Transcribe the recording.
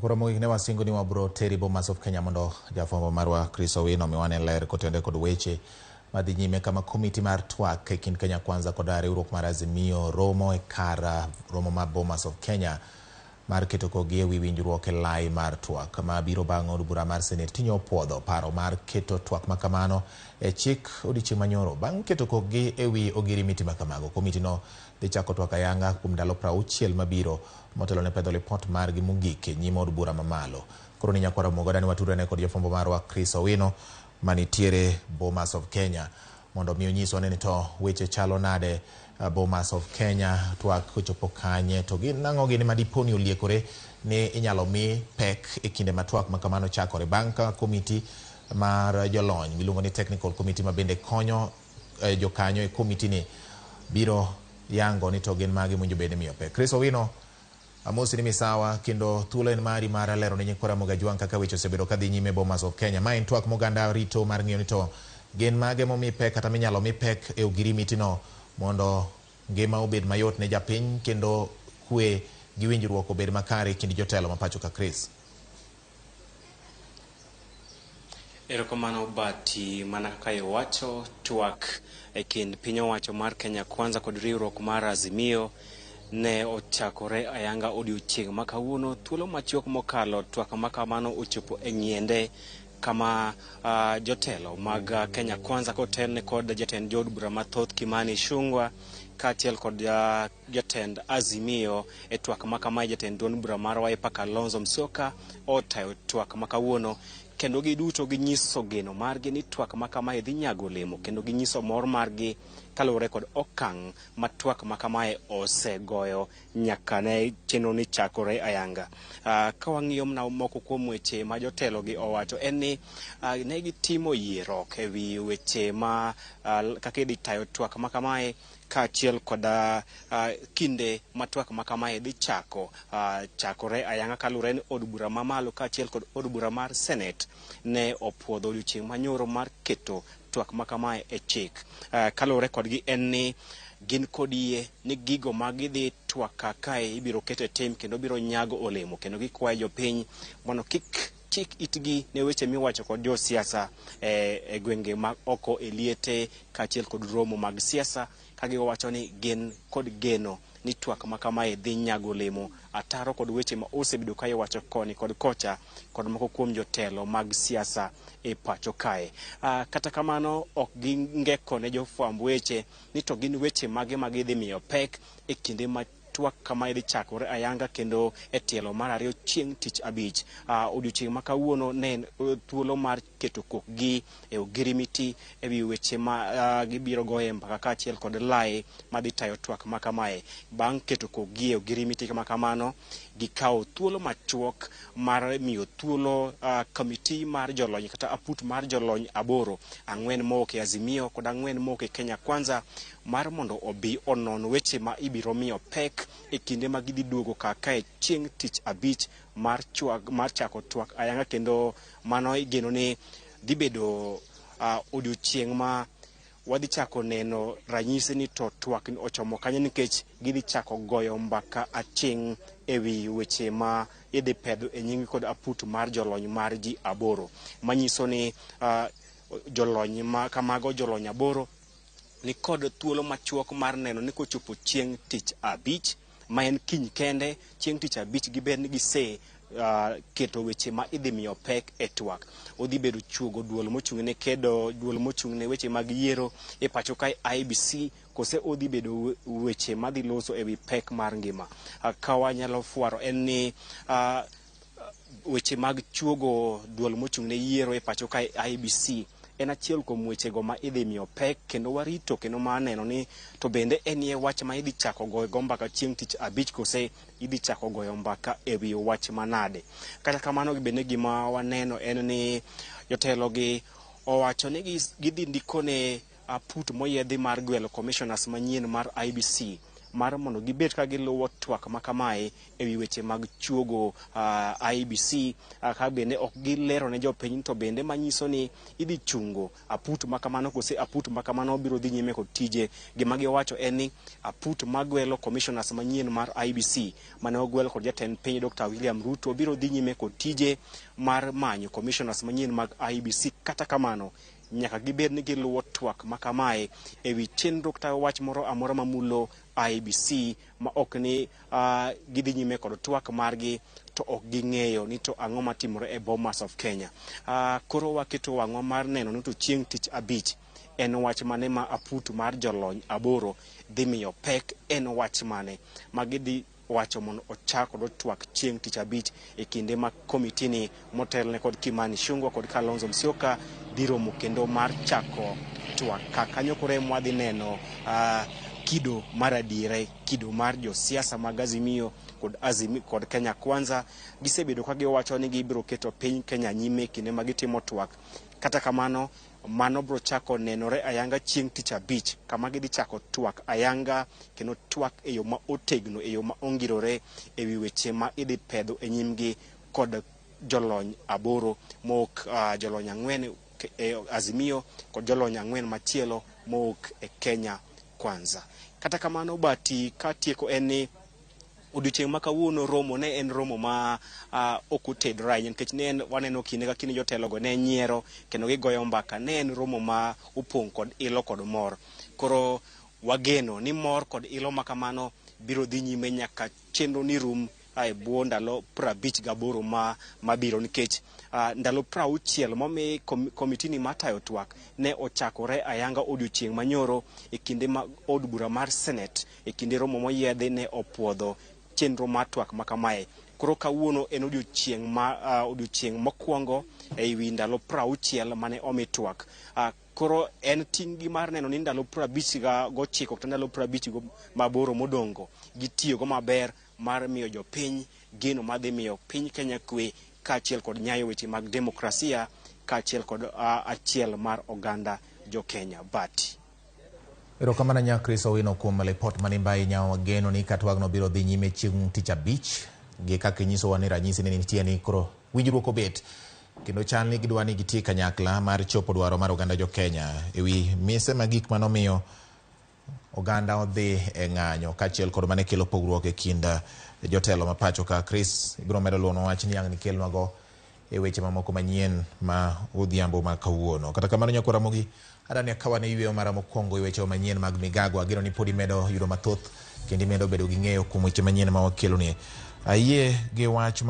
Koro mogik ne wasingo ni wabro teri Bomas of Kenya mondo jafwambo marwa Chris Owino omiwa ler kotenore kod weche madhi nyime kama komiti mar twak e kind Kenya Kwanza kod riwruok mar Azimio romo e kar romo mar Bomas of Kenya mar keto kogi e wi winjruok e lai mar twak ma biro bang' od bura mar Senate tinyo opuodho paro mar keto twak makamano e chik odiochieng' manyoro. Bang' keto kokgi e wi ogirimiti makamago, komiti no dhi chako twak ayanga kuom ndalo 60 mabiro motelo ne pedho lipot margi mogik e nyim od bura mamalo. Koro ni nyakwara Mogoda ni watudore kod jafwambo marwa Chris Owino manitiere Bomas of Kenya mondo mi onyiswa ni to weche chalo nade Bomas of Kenya, twak kochopo kanye to gin nang'o gini madipo ni oliekore ni inyalo mi pek e kinde ma twak ma kamano chakore bang' ka komiti mar jolony miluongo ni technical committee ma bende konyo jokanyo e komiti ni biro yango ni to gin mage mowinjo bed ni miyo pek. Chris Owino, amosi ni misawa kendo thuolo en mari mar lero ne nyikwa Ramogi Ajwang' kaka weche osebedo kadhi nyime Bomas of Kenya. Ma en twak moganda rito mar ng'iyo ni to gin mage momi pek kata minyalo mi pek e ogirimiti no mondo ngima obed mayot ne japiny kendo kwe gi winjruok obed makare e kind jotelo ma pacho ka. Chris. Erokamano Bati, mana kaka iwacho, twak e kind piny owacho mar Kenya Kwanza kod riwruok mar Azimio ne ochakore ayanga odiochieng' ma kawuono. Thuolo machuok mokalo, twak ma kamano ochopo e ng'iende kama jotelo mag Kenya Kwanza kotelne kod jatend jood bura mathoth Kimani Ichung'wa kaachiel kod jatend Azimio e twak ma kamae jatend duond bura mar Wiper Kalonzo Musyoka otayo twak ma kawuono, kendo giduto ginyiso geno margi ni twak ma kamae dhi nyago olemo, kendo ginyiso mor margi kaluwore kod okang' ma twak ma kamae osegoyo nyaka ne chenro ni chakore ayanga. Ka wang'iyo mana moko kuom weche ma jotelo gi owacho en ni ne gitimo yierok e wi weche ma kaka idhi tayo twak ma kamae kaachiel kod kinde ma twak ma kamae dhi chako chakore ayanga kaluwore ni od bura mamalo kaachiel kod od bura mar Senate ne opuodho odiochieng' manyoro mar keto twak ma kamae e chik. Kaluwore kodgi en ni gin kod yie ni gigo ma gidhi twak kae ibiro ket e tim kendo biro nyago olemo, kendo gikwayo jopiny mondo kik chik itgi ne weche miwacho kod josiasa e gwenge mag oko e liete kaachiel kod romo mag siasa, ka giwacho ni gin kod geno ni twak ma kamae dhi nyago olemo ataro kod weche ma osebedo ka iwacho koni kod kocha kod moko kuom jotelo mag siasa e pacho kae. Kata kamano ok gingeko ne jofwamb weche ni to gin weche mage ma gidhi miyo pek e kinde ma twak kamae dhi chakore ayanga kendo e tielo mar ariyo chieng' tich abich. Odiochieng' ma kawuono ne en thuolo mar keto kokgi e ogirimiti e wi weche ma gibiro goye mbaka kaachiel kod lai madhi tayo twak ma kamae. Bang' keto kokgi e ogirimiti ma kamano, gikawo thuolo machuok mar miyo thuolo komiti mar jolony kata aput mar jolony 8, 4 mowuok e Azimio kod 4 mowuok e Kenya Kwanza, mar mondo obi onon weche ma ibiro miyo pek e kinde ma gidhi duogo kaka e chieng' tich abich mar chako twak ayanga, kendo mano igeno ni dhi bedo odiochieng' ma wadhi chako neno ranyisi ni to twak ochomo kanyo, nikech gidhi chako goyo mbaka aching' e wi weche ma idhi pedho e nying kod aput mar jolony mar ji 8, manyiso ni jolony ma kamago jolony 8 ni kod thuolo machuok mar neno ni kochopo chieng' tich abich ma en kiny kende, chieng' tich abich gibed ni gise keto weche ma idhi miyo pek e twak. Odhi bedo chuogo duol mochung' ne kedo, duol mochung' ne weche mag yiero e pacho kae IEBC, kose odhi bedo weche madhi loso e wi pek mar ngima. Ka wanyalo fwaro en ni weche mag chuogo duol mochung' ne yiero e pacho kae IEBC en achiel kuom wechego ma idhi miyo pek, kendo warito kendo ma neno ni to bende en ye wach ma idhi chako goyo mbaka chieng' tich abich kose idhi chako goyo mbaka e wi wach manade. Kata kamano bende gima waneno en ni jotelo gi owacho ni gidhi ndiko ne aput moyiedhi mar gwelo commissioners manyien mar IEBC mar mondo gibed ka giluwo twak makamae ewi weche mag chuogo IEBC, ka bende ok gilero ne jopiny to bende manyiso ni idhi chungo aput makamano kose aput makamano biro dhi nyime kod tije. Gima giwacho en ni aput magwelo commissioners manyien mar IEBC mane ogwel kod jatend piny Dr. William Ruto biro dhi nyime kod tije mar manyo commissioners manyien mag IEBC. Kata kamano nyaka gibed ni giluwo twak makamae ewi chenro kata wach moro amora mamulo IEBC ma ok ni gidhi nyime kod twak margi to ok ging'eyo ni to ang'o matimore e Bomas of Kenya. Koro waketo wang'wa mar neno ni to chieng' tich abich en wach mane ma aput mar jolony 8 dhi miyo pek, en wach mane ma gidhi wacho mondo ochak kod twak chieng' tich abich e kinde ma komiti ni motelne kod Kimani Ichung'wah kod Kalonzo Musyoka dhi romo kendo mar chako twak. Kanyo koro ema wadhi neno kido mar adiera, kido mar josiasa mag Azimio kod Azimio kod Kenya Kwanza. Gisebedo ka giwacho ni gibiro keto piny Kenya nyime kinde ma gitimo twak. Kata kamano mano biro chako nenore ayanga chieng' tich abich kama gidhi chako twak ayanga kendo twak e yo ma otegno, e yo ma ongirore ewi weche ma idhi pedho e nyimgi kod jolony 8 mowuok jolony 4 e Azimio kod jolony 4 machielo mowuok e Kenya Kwanza. Kata kamano Bati katieko en ni odiochieng' ma kawuono romo ne en romo ma ok otedore ahinya nikech ne en waneno kinde ka kinde jotelogo ne nyiero kendo gigoyo mbaka. Ne en romo ma opong' kod ilo kod mor. Koro wageno ni mor kod ilo ma kamano biro dhi nyime nyaka chenro ni rum e bwo ndalo 58 mabiro nikech ndalo 60 momi komiti ni matayo twak ne ochakore ayanga odiochieng' manyoro e kinde ma od bura mar Senate e kinde romo moyiedhi ne opuodho chenro mar twak makamae. Koro kawuono en odiochieng' ma odiochieng' mokwongo e wi ndalo 60 mane omi twak. Koro en ting' gi mar neno ni ndalo 59 kata ndalo 58 modongo gitiyogo maber mar miyo jopiny geno madhi miyo piny Kenya kwe kaachiel kod nyayo weche mag demokrasia kaachiel kod achiel mar oganda jo Kenya. Bati. Erokamano nya Chris Owino kuom lipot manimba ahinya. Wageno ni ka twagno biro dhi nyime chieng' tich abich gi kaka inyisowa ni ranyisi ne nitie ni koro winjruok obet kendo chal ni gidwa ni gitii kanyakla mar chopo dwaro mar oganda jo Kenya ewi mise ma gik manomiyo oganda odhi e ng'anyo kaachiel kod mane kelo pogruok e kind jotelo ma pacho ka. Chris, ibiro medo luonwa wach ni ang' nikelnwago e weche mamoko manyien ma odhiambo ma kawuono. Kata kamano nyakwar Ramogi, adani akawa ne yweyo mara mokwongo e weche manyien mag migago. Ageno ni pod imedo yudo mathoth kendo imedo bedo gi ng'eyo kuom weche manyien ma wakeloni. Ayie gi wach